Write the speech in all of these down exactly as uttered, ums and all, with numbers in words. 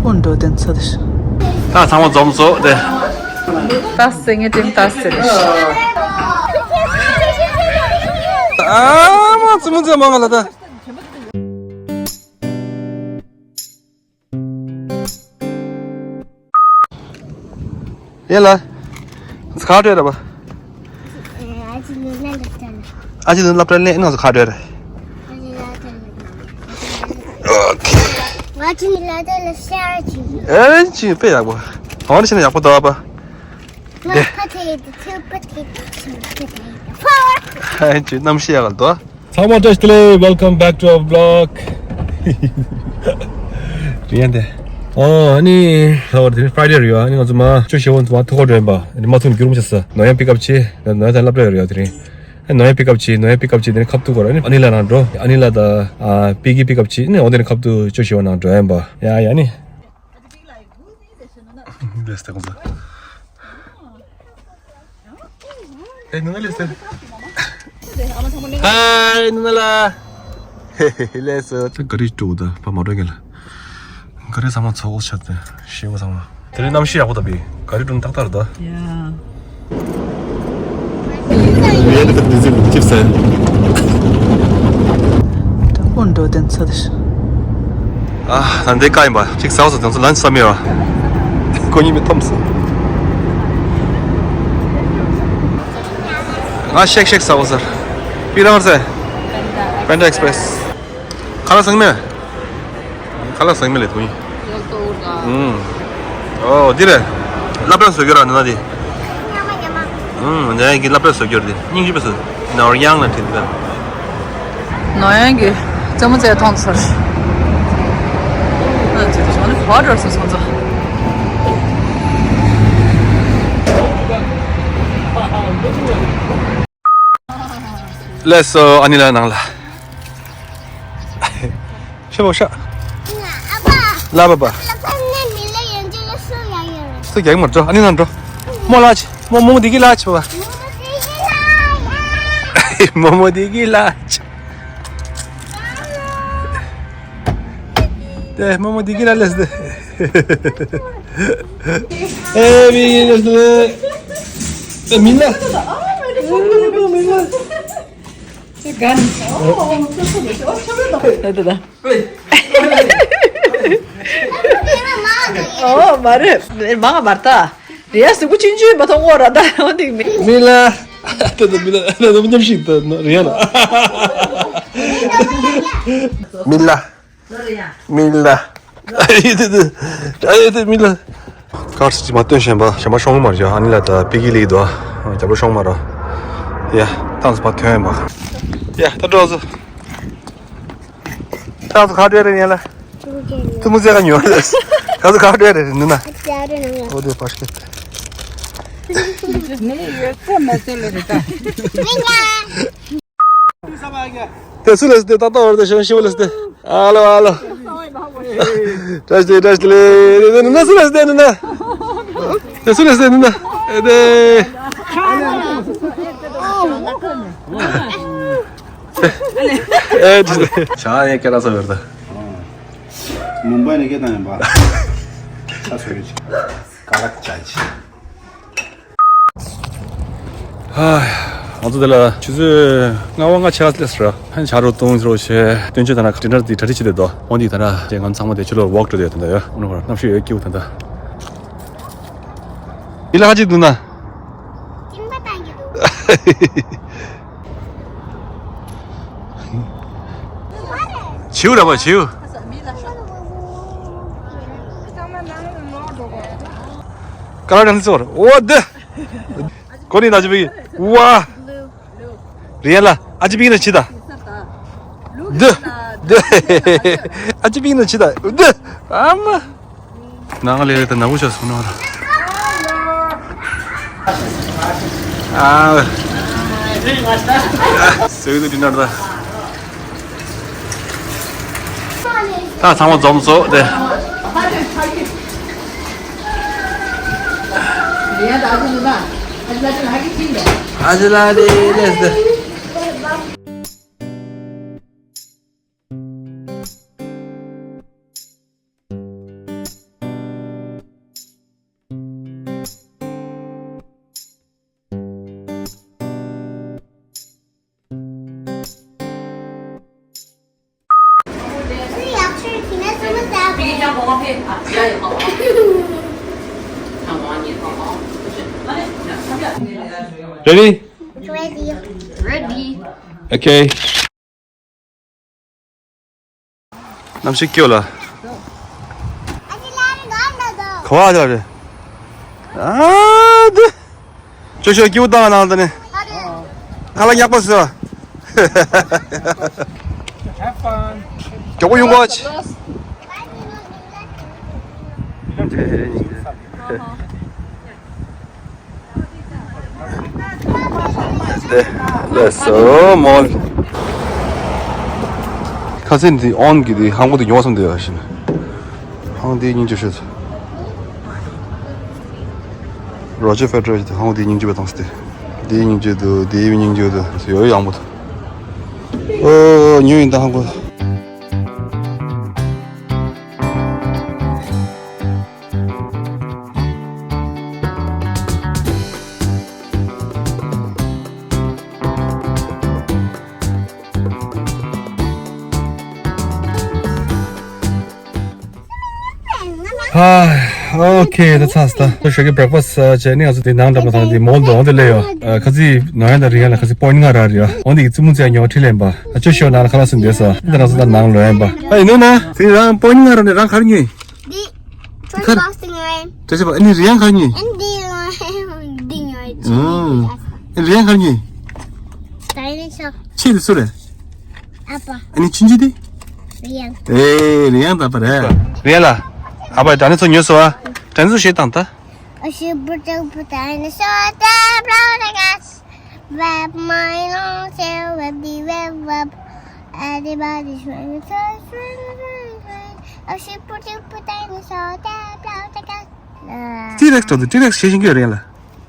ཀུན་འགྲོ་དོན་ཚོད། ད་ཚང་མ་འཛོམས་སོ་དེ། ད་སེ་ངེ་ཏིང་ད་སེ་ནི། ཨ་མ་ཙི་མོ་ཙི་མ་ང་ལ་ད། ཡེ་ལ། ཁ་བྲལ་ར་བ། ཨ་ཅི་ནི་ལ་ལ་ལ། ཨ་ཅི་ནི་ལ་ལ་ལ་ནང་ཁ་བྲལ་ར། ཨ་ཅི་ནི་ལ་ལ་ལ་ཤར་ཅི། ཨེ་ཅི་དཔེ་ཡག་པོ། ཧོན་ཤི་ན་ཡག་པོ་འདུག་པ། One potato, two potato, three potato, four. ཨེ་ཅི་གནམ་གཤིས་ཡག་ག་འདུག་ཚང་མ་བཀྲ་ཤིས་བདེ་ལེགས། Welcome back to our vlog. རེད་དེ། ཨོ་ཨ་ནི་ལྷ་བར་དེ་Friday རེད་ཡ། ཨ་ནི་ང་ཚོ་མ་ཅོ་ཤེ་བོན་ཚོ་མ་ཐུག་གོ་འགྲོ་ཡིན་པ། ཨ་ནི་མ་ཐུག་ནི་འགྱུར་མ་ཆེ་ས། ནོ་ཡང་པིག་ཨབ་བྱེད། ནོ་ཡང་ད་སློབ་གྲྭ་ཡོད་རེད་ཡ་དེ་རིང་། ཨ་ནོ་ཡང་པིག་ཨབ་བྱེད། ནོ་ཡང་པིག་ཨབ་བྱེད་དེ་ནི་ཁབ་ཐུག་གོ་ར། ཨ་ནི་ཨ་ནི་ལ་ནང་འགྲོ། ཨ་ནི་ལ་ད་ཨ་པིག་གི་པིག་ཨབ་བྱེད། ཨ་ནི་འོ་དེ་ནི་ཁབ་ཐུག་ཅོ་ཤེ་བོན་ནང་འགྲོ་ཡིན་པ། ཡ་ཡ་ནི། ལེས་ཏེ་ཁོང་ཚོ། ཨེ་ནུ་ན་ལེས་ཏེ། ཧའི་ནུ་ན་ལ། ཧེ་ཧེ་ལེས་ཏེ། ག་རི་ཀྲུ་ད་ཕ་མ་རོ་ངེ་ལ། ག་རི་ཚང་མ་ཚོགས་ཆགས་ཏེ་ཤེས་པ་ཚང་མ། དེ་རིང་གནམ་གཤིས་ཡག་པོ་ད་བི། ག་རི་ཀྲུ་ཏག་ཏག་རེད་ད། ཡ། ཡ་ད་དེ་ཚོ་ཅིབ་སན། ད་ཀུན་འགྲོ་དོན་ཚོད། ཨ། ད་འདི་ཀ་ཡིན་པ། ཅིག་ཟ་བ་ཟ། དེ་ཚོ་ལན་ཟ་མི་ཡོད། ཁོ་གཉིས་མི་འཐམས་སོ། ང་ཤེག་ཤེག་ཟ་བ་ཟ། པི་རང་ཟེ། Panda Express། ཁ་ལག་ཟ་མི། ཁ་ལག་ཟ་མི་ལས་དུ་ཡིན། ཨུམ། ཨོ་འདི་རེད། སློབ་གྲྭ་བཟོ་རྒྱུ་ར་ནི་ན་དེ། ཨུམ། ནས་ཀྱི་སློབ་གྲྭ་བཟོ་རྒྱུ་རེད། སྙིང་རྗེ་པོ་བཟོ། ནོར་ཡང་ལ་ཁྲིད་ད། ནོར་ཡང་གི་རྩེད་མོ་རྩེ་མཐོང་ཚར། ཨ་ཙི་ཙི་ནི་གོ་འགྲོ་སོང་ཚོ། ལགས་སོ། ཨ་ནི་ལ་ནང་ལ། ཤ་བོ་ཤ། ལ་བ་བ། སུ་རྒྱག་མར་འགྲོ། ཨ་ནི་ནང་འགྲོ། མོ་ལ་ཆ། མོ་མོ་འདི་གི་ལ་ཆ་བ། མོ་མོ་འདི་གི་ལ་ཆ། དེ་མོ་མོ་འདི་གི་ལ་ལས་དེ། ཨེ་མི་ལས་དེ། ཨེ་མི་ལ། མི་ལ། ཨོ་མ་རེད། མང་མ་རེད། རེད་ཡ། གཟུགས་པོ་ཆུང་ཆུང་མ་མཐོང་གོ་ར། ད་འོ་དེ་མི། མི་ལ། ད་ད་མི་ལ། ད་ད་མཉམ་ཞིག་ད་རེད་ཡ་ལ། མི་ལ། མི་ལ། ཨེ་དེ་དེ། ཨེ་དེ་མི་ལ། ཀར་སི་ཅིག་མ་སྟོན་བཞིན་པ། གཞན་པ་ཤོང་མ་རེད། ཨ་ནི་ལ་ད་པི་གི་ལི་དོ། རྒྱབ་ལོ་ཤོང་མ་ར། ཡ། ཏང་སི་པ་ཐོན་པ། ཡ། ད་འགྲོ་སོ། ཏང་སི་ཁ་བྲལ་རེད་ཡ་ལ། ཐུ་མུ་ཟེ་ག་ཉོ་རེད། ཏང་སི་ཁ་བྲལ་རེད་ནི་ན། འོ་དེ་པ་ཤི། དེ་སུ་ལས་དེ་ཏག་ཏག་བར་དུ་ཞང་ཞི་བ་ལས་དེ། ཨ་ལོ་ཨ་ལོ། བཀྲ་ཤིས་བདེ་ལེགས། བཀྲ་ཤིས་བདེ་ལེགས། དེ་ནི་ན་སུ་ལས་དེ་ནི་ན། དེ་སུ་ལས་དེ་ནི་ན། དེ། ཨེ་དེ། ཆ་ཡེ་ཀེ་ར་ས་བར་དུ། མུམ་བྷའི་ནས་སྐད་བཏང་ཡིན་པ། ཆ་སོ་ཡོད་ཅིག་ཀ་རག་ཅ་ཅི། ང་ཚོ་དེ་ལ་ཆུ་ཚོད་ལྔ་པ་ལྔ་ཆ་སླེབས་སོང་ར། ཧན་ཆ་རོ་ཏུང་རོ་ཆེ་སྟོན་ཆོས་དང་ན་ཌི་ནར་དེ་གྲ་སྒྲིག་བྱེད་དེ་དོ། འོན་ཏེ་ད་ན་ཅེ་ང་ཚང་མ་དེ་ཆུ་ལོར་ཝོག་འགྲོ་དེ་དོན་དོ་ཡོ། འོ་ན་ཁོ་ར་གནམ་གཤིས་ཡོད་སྐྱིད་པོ་དོན་དོ། ཡི་ལ་ཧ་ཅི་འདུག་ན། ཅིང་པ་བཏང་གི་འདུག་བྱིའུ་ར་བ་བྱིའུ། ཀ་ལ་ཌན་སི་ཚོར་འོ་དེ། ཀོ་རི་ན་ཅི་བི་ཝ། རི་ཡན་ལ་ཨ་ཅི་བི་ན་ཅི་ད། དེ། དེ། ཨ་ཅི་བི་ན་ཅི་ད། དེ། ཨ་མ། ནང་ལས་རེད་ད་ནག་པོ་ཆགས་སོང་ན་ར། ཨ། སེ་བི་དུ་ཌི་ནར་ད། ད་ཚང་མ་འཛོམས་སོ་དེ། ཨ་ཅི་ལ་རེད་ལས་དེ། Ready? Ready. Ready. Okay. གནམ་གཤིས་སྐྱོ་ལ། ག་བ་ལ་རེད། ཨ་དེ། ཅོ་ཤོ་སྐྱིད་པོ་བཏང་ནང་དུ་ནི། ཁ་ལག་ཉག་པ་ཟོས། Have fun. སྐྱོ་པོ་ཡོང་གོ་ཆ། དེ་ལས་སོ་མོལ། ཁ་སེང་འདི་ཨོན་གི་འདི་ཧང་པོ་འདི་ཉོ་བསམ་འདི་ཡ་ཤི་ནི། ཧང་འདི་སྙིང་རྗེ་ཤོད། རོ་ཇར་ཕེ་ཌེ་ར་འདི་ཧང་འདི་སྙིང་རྗེ་བའི་ཐང་སྟེ། འདི་སྙིང་རྗེ་འདུག་འདི་ཡི་སྙིང་རྗེ་འདུག་ཡོ་ཡོ་ཡང་པོ་འདུག་ཨོ་ཉོ་ཡིན་ད་ཧང་པོ། ཨོ་ཁེ། ད་ཚར་སོང་། ད་ཞོགས་ཀས་བྷེ་རེག་ཕ་སི་བྱས་ནས་ང་ཚོ་དེ་ནང་འགྲམ་ལ་ཐང་དེ་མོལ་དུ་འོང་དེ་ལས་ཡོ། ཁ་ཚི་ནོ་ཡན་དང་རི་ཡན་ལ་ཁ་ཚི་པོ་ཡིན་ང་ར་རེད་ཡོ། འོང་དེ་གི་ཙི་མུ་ཙི་ཡ་ཉོ་ཁྲིད་ལེན་པ། ཨ་ཅོ་ཤོ་ནང་ལ་ཁ་ལག་སུ་འདས་སོ། ད་ང་ཚོ་ད་ནང་ལོས་ཡིན་པ། ཨ་ཡིན་ནོ་ན་དེ་རང་པོ་ཡིན་ང་ར་ནས་རང་ག་རེ་ཉོས། འདི། ཁར། ཊོན་བྷོག་སི་ཉོས། ཏྲེ་སི་པ་ཨ་ནི་རི་ཡང་ག་རེ་ཉོས། ཨ་འདི་ལ་འདི་ཉོས། ཨ་ཨ་ནི་རི་ཡང་ག་རེ་ཉོས། ད་ཡིན་ཤག་ཆེ་དེ་སུ་རེད། ཨ་ཕ། ཨ་ནི་ཆུང་ཆུང་དེ། རི་ཡང་། ཨེ་རི་ཡང་ད་པ་རེད། རི་ཡང་ལ། ཨ་ཕ་ད་ནི་ཚོ་ཉོས་སོ་ཨ། ད་ནི་ཚོ་ཞེས་དང་ད། ཨ་ཤི་པུ་ཏུ་པུ་ཏ་ནི་སོ་ཏ་པྲོ་ཏ་ག་སི། Wrap my long tail, web de web web. Everybody's running, running, running, running. Oh, she put you put down the salt, that blow the gas. T-Rex ཏོ་T-Rex ཤེས་ཤིང་གི་རེད་ལ།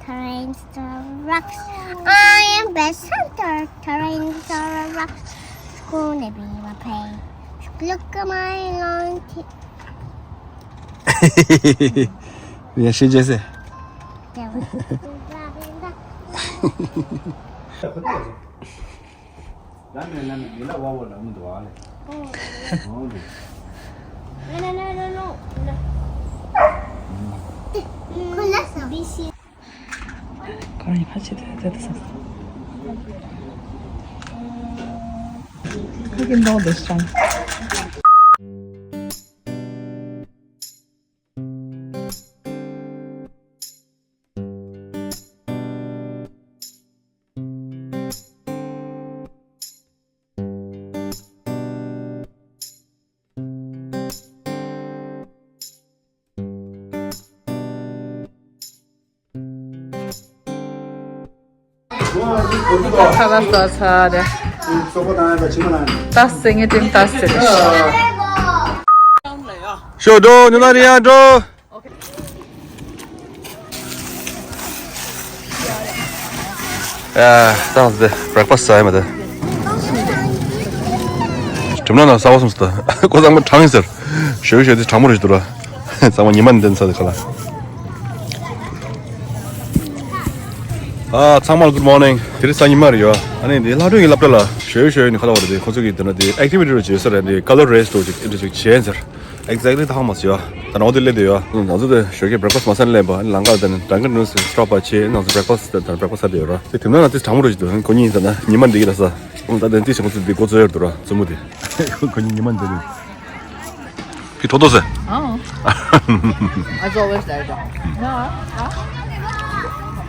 Tyrannosaurus Rex. I am best hunter, Tyrannosaurus Rex. Gonna be my prey. Look at my long teeth. ཡ་ཤེས་རྒྱལ་སེ། ཁ་ལག་ཟ་ཚར་རེད། ད་སེ་ངེ་ཏིང་ད་སེ་རེད། ཤོ་འགྲོ་ཉོ་ན་རི་ཡ་འགྲོ། ཨ་ད་ང་ཚོ་དེ་བྷེ་རེག་ཕ་སི་ཟ་ཡ་མ་དེ། གྲིམ་ན་ན་ཟ་བ་སོང་ཟེར་ད། ཁོ་ཚང་མ་གྲང་ཡིན་ཟེར། ཞོ་ཞོ་དེ་གྲང་མོ་རེད་ཞིག་འདུག་ར། ཚང་མ་ཉི་མ་ནས་འདི་ཟ་དེ་ཁ་ལ། ཨ་ཚང་མ་good morning། དེ་རིང་གཟའ་ཉི་མ་རེད་ཡོ། ཨ་ནི་འདི་ལྷ་སྒྲོན་གྱི་སློབ་གྲྭ་ལ་ཞོ་ཞོ་ནི་ཁ་ལ་བ་རེད་དེ། ཁོ་ཚོ་གི་དེ་ན་དེ་ཨེག་ཊི་བི་ཊི་རེ་བྱེད་ས་རེད། འདི་ཀ་ལར་རེ་སི་འགྲོ་ཅིག་ཨེ་འདྲ་ཅིག་བྱས་ཟེར། Exactly ད་ཧང་མ་སི་ཡོ། ད་ནང་དེ་སླེབས་དེ་ཡོ། ང་ཚོ་དེ་ཞོགས་ཀས་བྷེ་རེག་ཕ་སི་མ་ཟ་ནས་སླེབས་པ། ཨ་ནི་ལམ་ཁ་ལ་དེ་ནི་ཌང་ཀན་ནུ་ཌལ་སི་སི་ཊོབ་པ་བྱས། ང་ཚོ་བྷེ་རེག་ཕ་སི་དེ་ད་བྷེ་རེག་ཕ་སི་ཟ་དེ་ཡོད་ར། དེ་དེ་ན་ང་དེ་གྲང་མོ་རེ་ཞིག་འདུག་ཁོ་གཉིས་ཡིན་ཙང་ན་ཉི་མ་འདི་གི་ལ་ས། ཨོ་ད་དེ་དེ་ཞིག་ཁོ་ཚོ་དེ་འགོ་ཚོད་ཡོད་འདུག་ར་བཙུན་མོ་དེ། ཁོ་གཉིས་ཉི་མ་འདི་རེད། ཕི་ཐོ་ཐོ་ཟེར། ཨོ། As always, there you go. No, huh?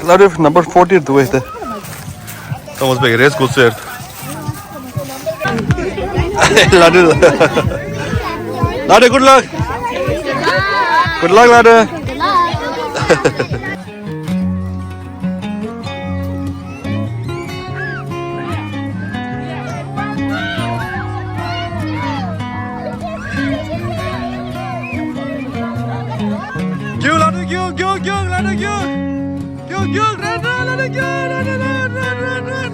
Lottery number forty དུ་བས་ཏེ། ད་ངོས་པའི་རེས་གོ་ཚེར། Lottery. Lottery, good luck. Good luck, Lottery. རྒྱུགས་ལ་ནི་རྒྱུགས། རྒྱུགས་རྒྱུགས་ལ་ནི་རྒྱུགས། རྒྱུགས་རྒྱུགས། རན་རན་ལ་ནི་རྒྱུགས། རན་རན་རན་རན་རན།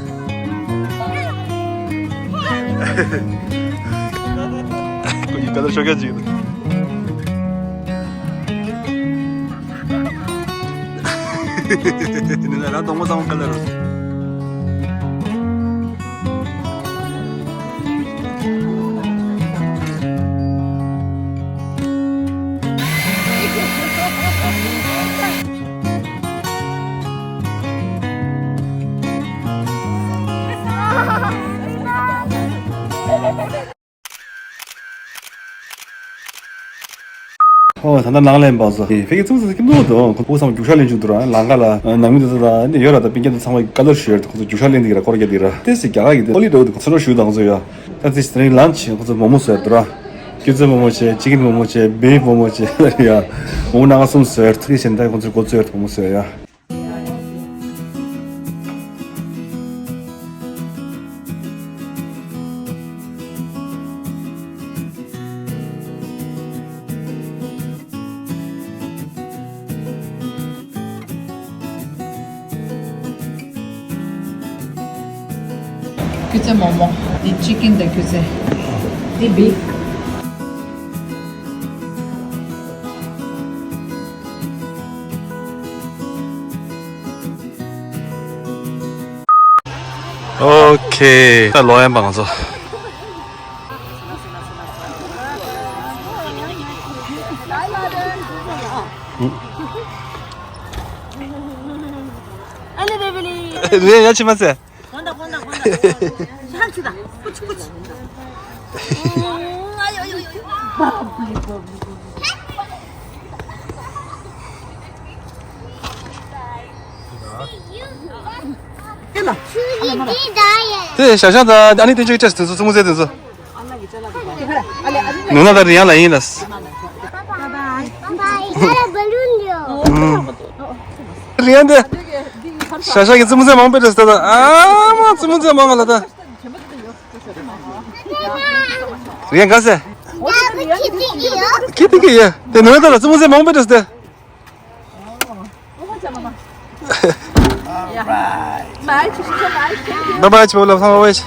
ཁོ་གཉིས་ཀ་ད་ཤོག་ཁ་ཅིག་འདུག་ནི་ན་ར་དོང་པོ་ཚང་མ་ཁ་ལ་རུ། ཨོ་ད་ལྟ་ནང་ལེན་པ་ཚོ་ཕ་གི་ཙུམ་ཙུམ་སྐྱིད་མདོག་འདུག་ཁོ་ཚང་མ་རྒྱུག་ཤར་ལེན་བཅུག་འདུག་ར། ལམ་ཁ་ལ་ནང་མི་དེ་ཚོ་དང་ཡོད་ར། ད་སྤུན་ཀྱག་དེ་ཚང་མ་དཀའ་ལས་ཞུ་ཡོད། ཁོ་ཚོ་རྒྱུག་ཤར་ལེན་དེ་གི་ར་སྐོར་རྒྱག་དེ་ར། ཏེ་སི་རྒྱ་གར་གི་ཏེ་ཨོ་ལི་འདྲ་འདུག་ཚོར་སྣང་ཞུ་དང་ཚོ་ཡ། ད་ཏེ་སི་དེ་རིང་ལན་ཆི་ཁོ་ཚོ་མོག་མོག་བཟོས་འདུག་ར། སྐྱོ་ཙེ་མོག་མོག་བྱས། ཅི་ཀིན་མོག་མོག་བྱས། བིབ་མོག་མོག་བྱས་ཡ། མོག་མོག་སྣ་ཁ་གསུམ་བཟོས། ཏེ་གཞན་ད་ཁོ་ཚོ་འགོ་བཙུགས་ཡོད། མོག་མོག་བཟོས་ཡ། སྐྱོ་ཙེ་མོག་མོག་འདི་ཅི་ཀིན་དང་སྐྱོ་ཙེ། འདི་བིབ། ཨོ་ཁེ། ད་ལོག་ཡིན་པ་ང་ཚོ། ཨ་ལེ་རེ་བེ་ལི། རེ་ཡ་ཆི་མ་ཟེར། དེ་ཞང་ཞང་དང་ཨ་ནི་བསྟན་ཆོས་ཅེས་དེ་ཚོ་ཙུམ་ཙེ་དེ་ཚོ། ནུ་ན་དང་རི་ཡང་ལ་ཡིན་ལ། རི་ཡང་དེ། ཞང་ཞང་གི་ཙུམ་ཙེ་མང་པོ་རེད་ཟེར་ད། ཨ་མ་ཙུམ་ཙེ་མང་ང་ལ་ད། རི་ཡང་ག་ཟེ། ཁི་ཏི་གི་ཡ། དེ་ནུ་ན་ད་ལ་ཙུམ་ཙེ་མང་པོ་རེད་ཟེར་ད། Bye bye, ཆེ་བོ་ལ་ཚང་བ་བས།